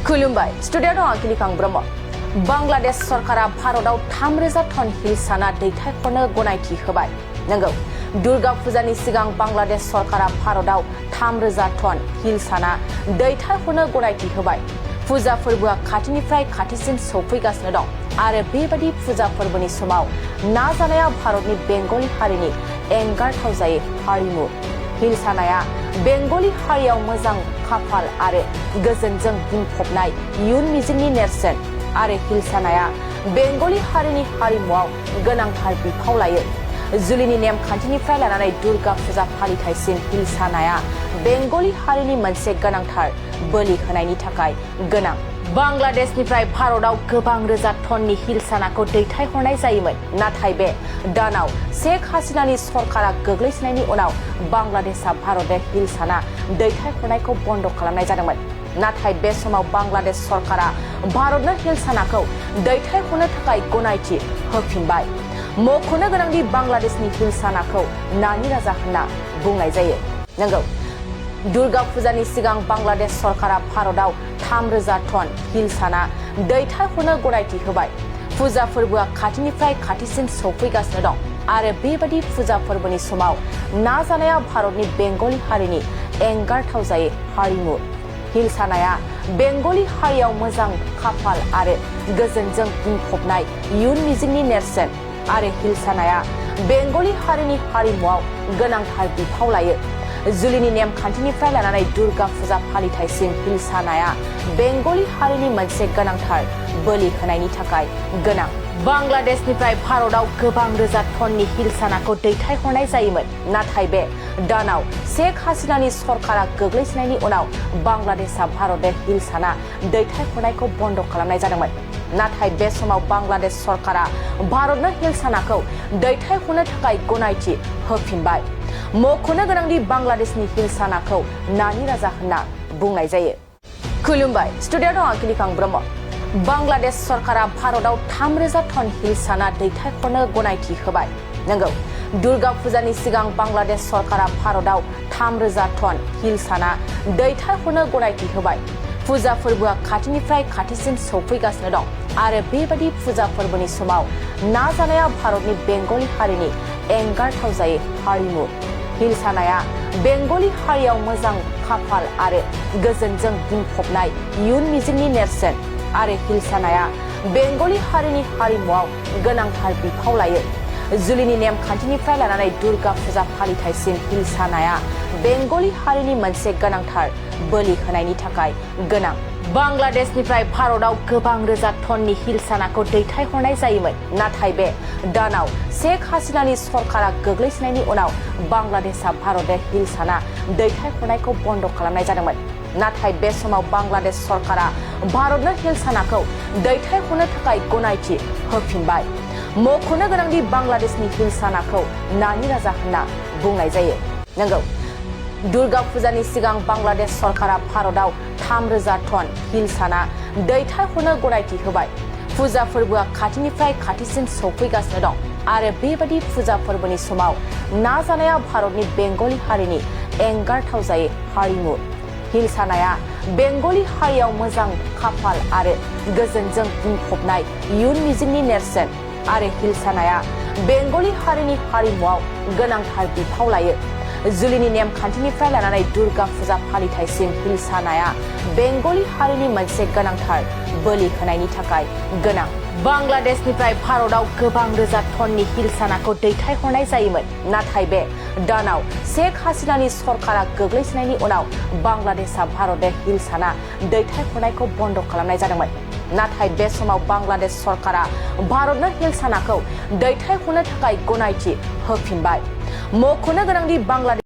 खुलुमबाय स्टुडियाव आखिनि ब्रह्म बांलादेश सरकारा भारताव 3,000 टन हिलसाना दैथायहरनो गनायथि होबाय। नंगौ, दुर्गा फुजानि सिगां बांलादेश सरकारा भारताव 3,000 टन हिलसाना दैथायहरनो गनायथि होबाय। फुजा फोरबोआ खाथिनिफ्राय खाथिसिन सौफैगासिनो दं आरो बेबादि फुजा फोरबोनि समाव नाजानाया भारतनि बेंगलि हारिनि एंगारथावजायै हारिमु। हिलसानाया बेंगलि हारियाव मोजां खाफाल आरो गोजोनजों बुंफबनाय इयुन मिजिंनि नेरसोन आरो हिलसानाया बेंगलि हारिनि हारिमुआव गोनांथार बिफाव लायो। जुलिनि नेमखान्थिनिफ्राय लानानै दुर्गा फुजा फालिथायसिम हिलसानाया बेंगलि हारिनि मोनसे गोनांथार बोलि होनायनि थाखाय गोनां। बांलादेशनिफ्राय भारताव गोबां रोजा टननि हिलसानाखौ दैथायहरनाय जायोमोन, नाथाय बे दानाव शेख हासिनानि सरकारा गोग्लैसोनायनि उनाव बांलादेशआ भारतनो हिलसाना दैथायहरनायखौ बन्द खालामनाय जादोंमोन। नाथाय बे समाव बांलादेश सरकारा भारतनो हिलसानाखौ दैथायहरनो थाखाय गनायथि होफिनबाय। मख'नो गोनांदि बांलादेशनि हिलसानाखौ नानि राजा होनना बुंनाय जायो। नंगौ, दुर्गा फुजानि सिगां बांलादेश सरकारा भारताव 3,000 टन हिलसाना दैथायहरनो गनायथि होबाय। फुजा फोरबोआ खाथिनिफ्राय खाथिसिन सौफैगासिनो दं आरो बेबादि फुजा फोरबोनि समाव नाजानाया भारतनि बेंगलि हारिनि एंगारथावजायै हारिमु। हिलसानाया बेंगलि हारियाव मोजां खाफाल आरो गोजोनजों बुंफबनाय इयुन मिजिंनि नेरसोन आरो हिलसानाया बेंगलि हारिनि हारिमुआव गोनांथार बिफाव लायो। जुलिनि नेमखान्थिनिफ्राय लानानै दुर्गा फुजा फालिथायसिम हिलसानाया बेंगलि हारिनि मोनसे गोनांथार बोलि होनायनि थाखाय गोनां। बांलादेशनिफ्राय भारताव गोबां रोजा टननि हिलसानाखौ दैथायहरनाय जायोमोन, नाथाय बे दानाव शेख हासिनानि सरकारा गोग्लैसोनायनि उनाव बांलादेशआ भारतनो हिलसाना दैथायहरनायखौ बन्द खालामनाय जादोंमोन। नाथाय बे समाव बांलादेश सरकारा भारतनो हिलसानाखौ दैथायहरनो थाखाय गनायथि होफिनबाय। मख'नो गोनांदि बांलादेशनि हिलसानाखौ नानि राजा होनना बुंनाय जायो। खुलुमबाय स्टुडियाव आखिनि ब्रह्म बांलादेश सरकारा भारताव 3,000 टन हिलसाना दैथायहरनो गनायथि होबाय। नंगौ, दुर्गा फुजानि सिगां बांलादेश सरकारा भारताव 3,000 टन हिलसाना दैथायहरनो गनायथि होबाय। फुजा फोरबोआ खाथिनिफ्राय खाथिसिन सौफैगासिनो दं आरो बेबादि फुजा फोरबोनि समाव नाजानाया भारतनि बेंगलि हारिनि एंगारथावजायै हारिमु। हिलसानाया बेंगलि हारियाव मोजां खाफाल आरो गोजोनजों बुंफबनाय इयुन मिजिंनि नेरसोन आरो हिलसानाया बेंगलि हारिनि हारिमुआव गोनांथार बिफाव लायो। जुलिनि नेमखान्थिनिफ्राय लानानै दुर्गा फुजा फालिथायसिम हिलसानाया बेंगलि हारिनि मोनसे गोनांथार बोलि होनायनि थाखाय गोनां। बांलादेशनिफ्राय भारताव गोबां रोजा टननि हिलसानाखौ दैथायहरनाय जायोमोन, नाथाय बे दानाव शेख हासिनानि सरकारा गोग्लैसोनायनि उनाव बांलादेशआ भारतनो हिलसाना दैथायहरनायखौ बन्द खालामनाय जादोंमोन। नाथाय बे समाव बांलादेश सरकारा भारतनो हिलसानाखौ दैथायहरनो थाखाय गनायथि होफिनबाय। मख'नो गोनांदि बांलादेशनि हिलसानाखौ नानि राजा होनना बुंनाय जायो। नंगौ, दुर्गा फुजानि सिगां बांलादेश सरकारा भारताव 3,000 टन हिलसाना दैथायहरनो गनायथि होबाय। फुजा फोरबोआ खाथिनिफ्राय खाथिसिन सौफैगासिनो दं आरो बेबादि फुजा फोरबोनि समाव नाजानाया भारतनि बेंगलि हारिनि एंगारथावजायै हारिमु। हिलसानाया बेंगलि हारियाव मोजां खाफाल आरो गोजोनजों बुंफबनाय इयुन मिजिंनि नेरसोन आरो हिलसानाया बेंगलि हारिनि हारिमुआव गोनांथार बिफाव लायो। जुलिनि नेमखान्थिनिफ्राय लानानै दुर्गा फुजा फालिथायसिम हिलसानाया बेंगलि हारिनि मोनसे गोनांथार बोलि होनायनि थाखाय गोनां। बांलादेशनिफ्राय भारताव गोबां रोजा टननि हिलसानाखौ दैथायहरनाय जायोमोन, नाथाय बे दानाव शेख हासिनानि सरकारा गोग्लैसोनायनि उनाव बांलादेशआ भारतनो हिलसाना दैथायहरनायखौ बन्द खालामनाय जादोंमोन। नाथाय बे समाव बांलादेश सरकारा भारतनो हिलसानाखौ दैथायहरनो थाखाय गनायथि होफिनबाय। मख'नो गोनांदि बांलादेश